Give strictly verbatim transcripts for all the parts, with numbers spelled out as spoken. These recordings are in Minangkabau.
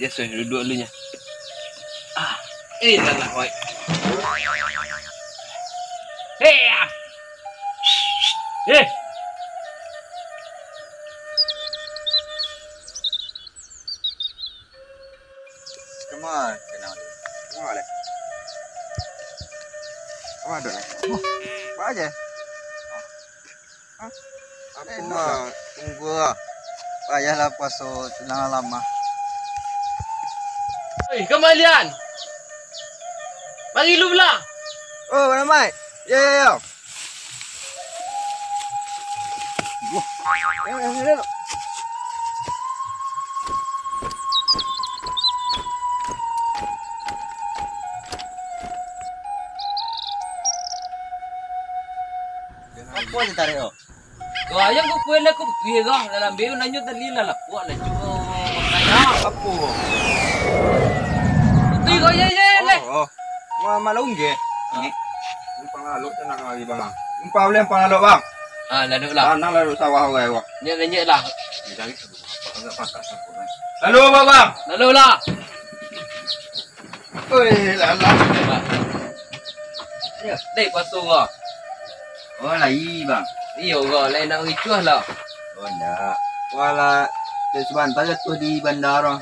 Biaso, duduak dulu nyo. Ah, eh, lah, lah, oi. Hei, ah. Eh. Come on, kenal. Come on, Alex. Come on, Alex. Wah, apa aja? Hah? Apa mah? Tunggu lah. Payahlah puaso tu lah lama. Oi, kamalian. Mari lu lah. Oh, Bang Ramai. Yo, yo, yo. Wah. Yo, yo, yo, yo. Apa ditarik, oh? Wah, yang ku kuel aku putih kah? Dalam biu nanyo tadi lah lapuak lah, cuba. Apo? Putih kau, ye, ye, leh. Oh, oh. Wah, malu nggih. Ah. Ni. Numpang lalok tenang lagi, Bang. Numpang boleh numpang lalok, Bang. Ah, lalok lah. Tanang lalok sawah orang, wah. Nyek, nyek lah. Dia cari satu apa, agak pakas aku, kan. Lalok, Bang, Bang. Lalok lah. Oi, lalah. Yo, dek paso ko. Oh, lai, Bang. Iyo ko, lai nak ricuah lah. Oh, ndak. Walah, dek sabanta jatuah di bandaro.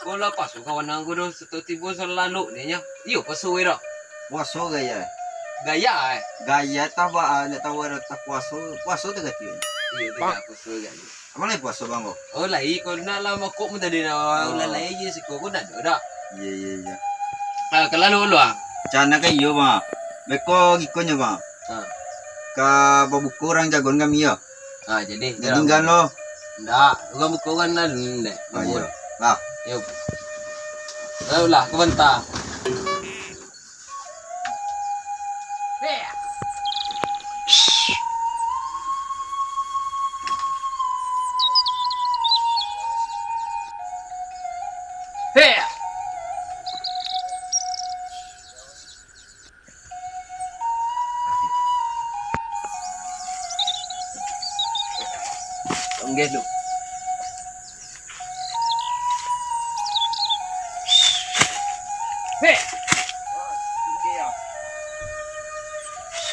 Ko lah paso kawan angku tu, sato tibo salalok ni nyo. Iyo, paso wira. Puaso gaya. Gaya, eh? Gaya tah ba, ndak tahu ado tah puaso. Puaso tu gati. Iyo, tu gaya puaso gaya. Apo lai puaso, Bang, ko? Oh, lai, ko nak lah mangkok mun tadi nah, oh, lah lai je siko, ko nak ado dak? Iya, iya, iya. Ah, ka lalu lu, ah. Cana ka iyo, Bang. Beko gikonyo, Bang. Ha. Ka babuko urang jagon kami, yo. Ha, jadi, jadi tingga lo. Ndak, urang buko kan lah, ndek. Oh, iya. Lah. Yo. Lalu lah, ka banta. Tongge tu. Hei!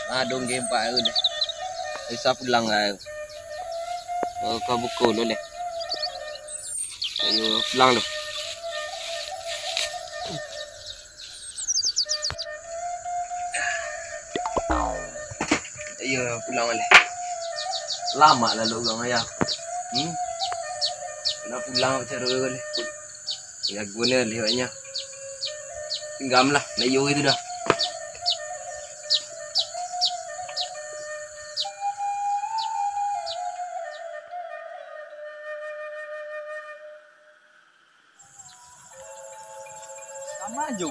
Ah, dong game pak aku dah. Bisa pulang lah aku. Oh, kau buka dulu deh. Ayo, pulang dulu. Iyo, pulang baleh. Lamak lalu urang ayah. Hmm? Nak pulang caro baleh. Jago ni lewatnya. Tinggamlah, nak iyo itu dah. Sama jo.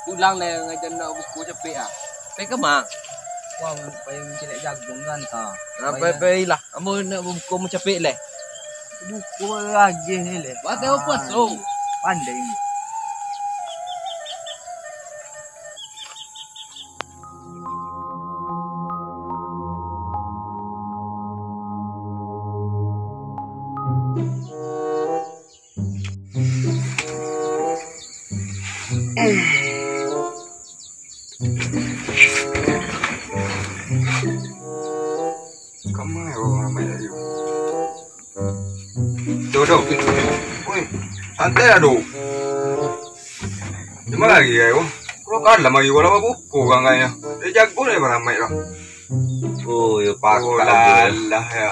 Pulang lah ngajan nak buko capek ah. Pai ka ma? Wah, pai mancaliak jagung kan ta. Nah, pai, pai lah. Ambo nak buko mun capek leh. Buko lagi ni leh. Buat apa so? Pandai ni. Kama yo ramai tadi. Doh, doh. Oi, santai lah, doh. Di ma lagi yo? Kalau kalam lagi, kalau babuko urang kayaknyo. Eh, jago lah baramai lah. Oh, yo, pakak. Oh, lah, lah, yo.